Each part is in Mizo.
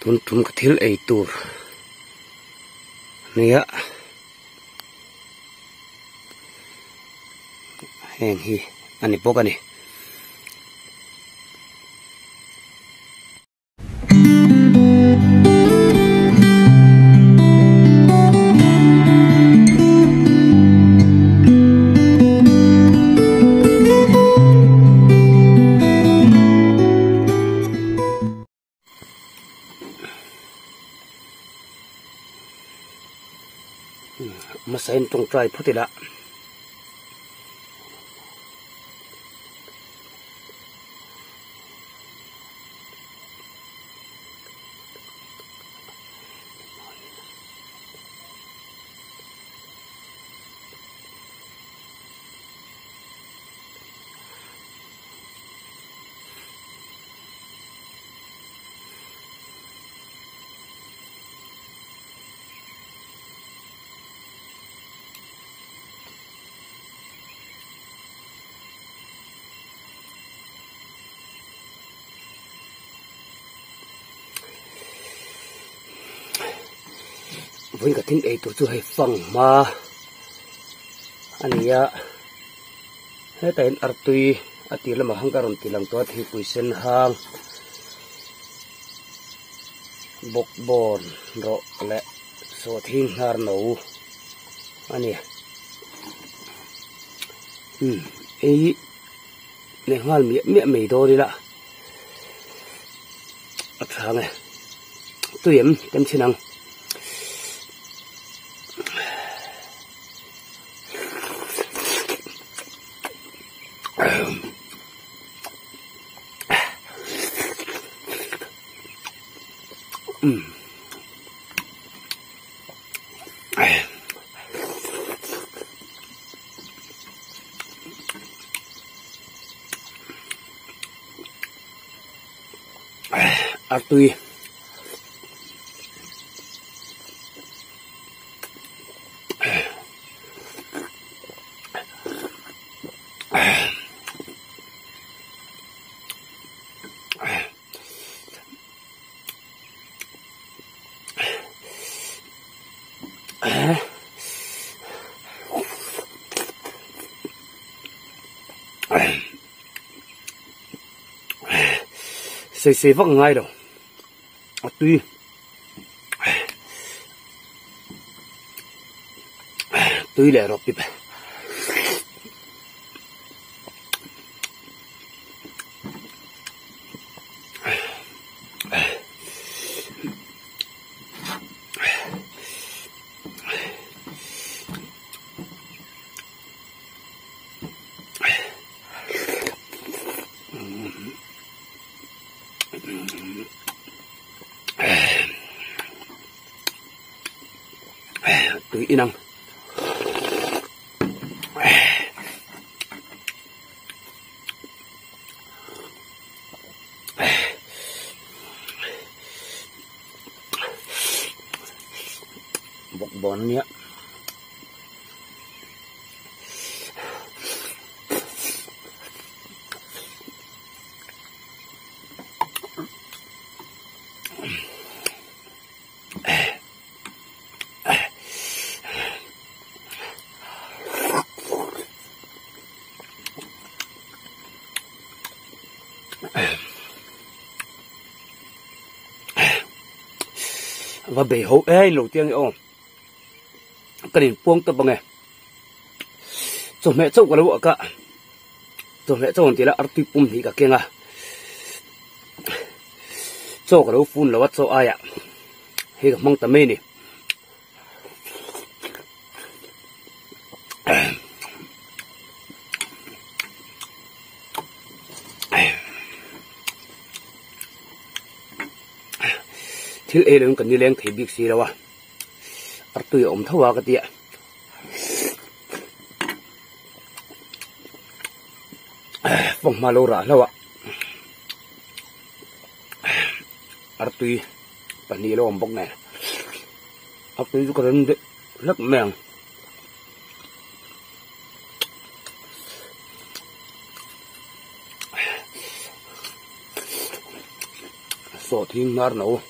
Tun tum ka thil ei tur nia heng hi a ni bawk a ni. Hmasain tawngtai phawt ila. Vawiin ka thil ei tur chu hei fang hma a ni a hetah hian artui a tir lamah khan ka rawn ti lang tawh a thingpui sen hang bawkbawn rawh leh sawhthing hnar no a ni umm hei hi leh nghal miah miah mai dawn ila a tha nge tui em tem chhin ang. Artui. Sei sei vak ngai lo a tui tui leh rawh pip. Tui inang. Bawkbawn a nia. Va bei ho e lo tiang e aw ka nin puang tawp ange chawhmeh chauh ka lo ah ka chawhmeh chauh an tih la artui pum hnih ka keng a chaw ka lo fun lo a chaw aiah hei ka hmang ta mai a ni. Thil ei loin kan ni leng thei bik si lo a, artui a awm tho a ka ti a. Fanghma lo rah hlauh a, artui pahnih lo awm bawk nen. A tui chu ka rem deuh hlek mai ang. Sawhthing hnar no.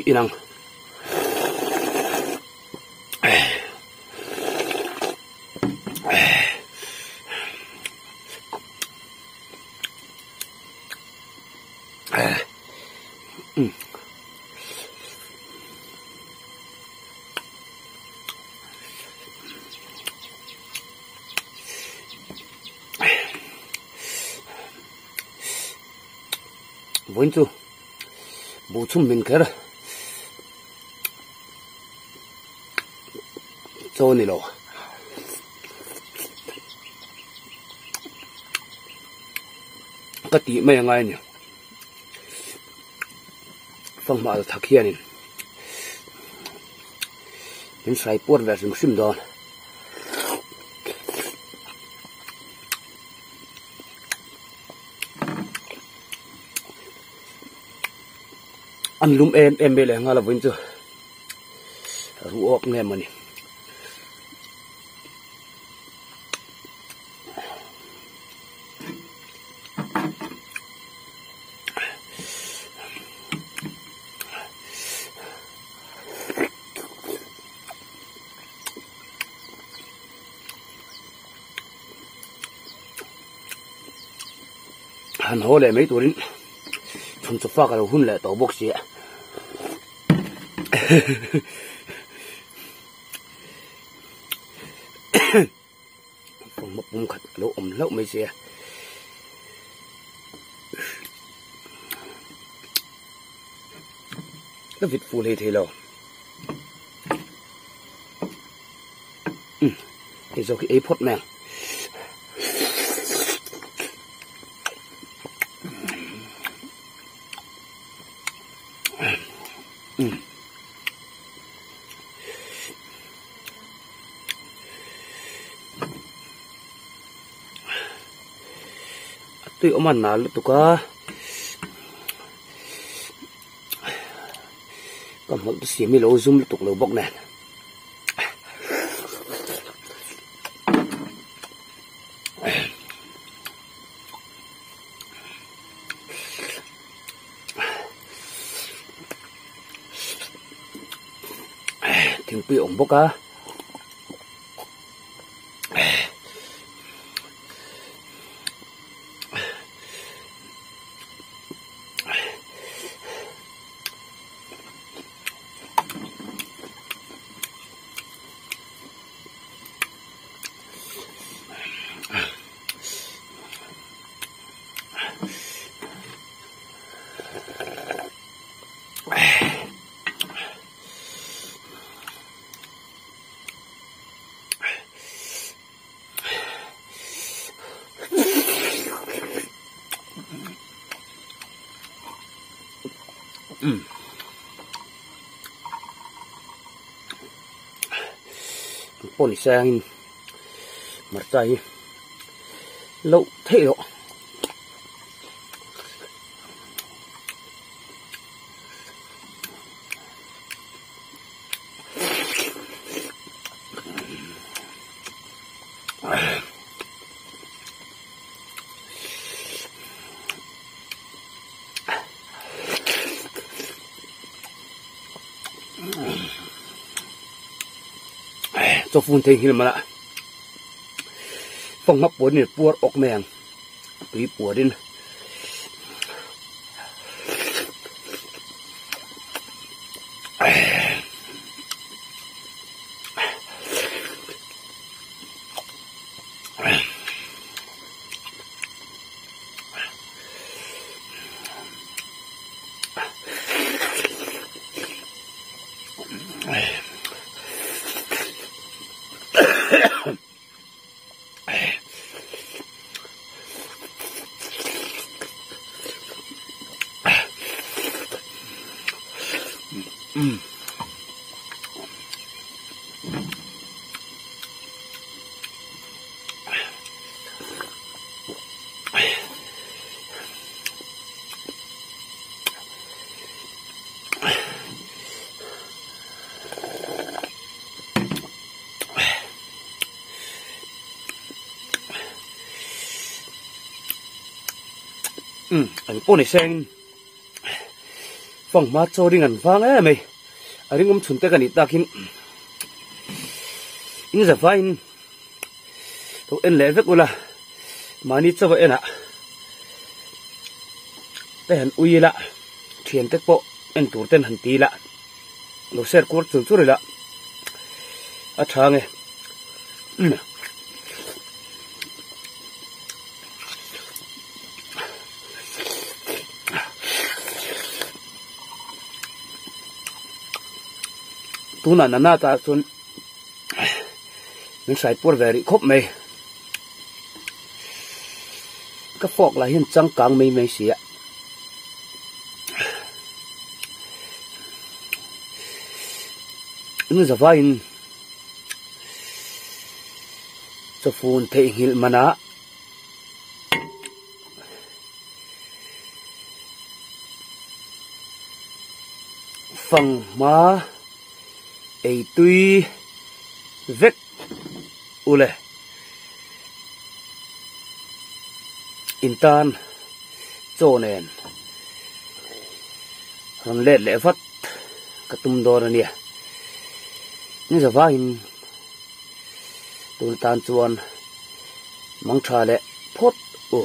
Tui inang. Vawiin chu buh chhum min kher chaw ni lo. Ka tih mai angai a ni. Fanghma la thak hianin min hrai puat ve hrim hrim dawn. An lum em em mai leh nghal a vawiin chu ruh awk nge mawni. Han haw leh mai turin chhun chaw fak a lo hun leh tawh bawk si a. Fanghma pum khat a lo awm hlauh mai sia. Ka vit fuh hlei thei lo. Hei zawk hi ei phawt mai ang. A tui awm a nal lutuk a ka hmawlh te siam hi lo zum lutuk lo bawk nen. Thingpui a awm bawk a. Pawh ni sangin hmarcha hi loh theih loh. Chawfun thei nghil mala fanghma puarin puar awk mai ang tui puarin. An pawh ni seng Fanghma chaw ring an vang em mai. A ring awm chhun te ka nih takin in za vaiin lo en leh vek ula mahni chaw a enah te han ui ila thian te pawh en tur ten han ti ila lo share kuar chur chur ila a tha nge. Tunah nana ta chuan min hrai puar ve rih khawp mai. Ka fork lah hian changkang mai mai si a. Eng zavaiin chawfun theihnghilh manah Fanghma eitui vek ule in tan chaw nen rawn let leh vat ka tum dawn a nia ni zavaiin tun tan chuan mangtha leh phawt u.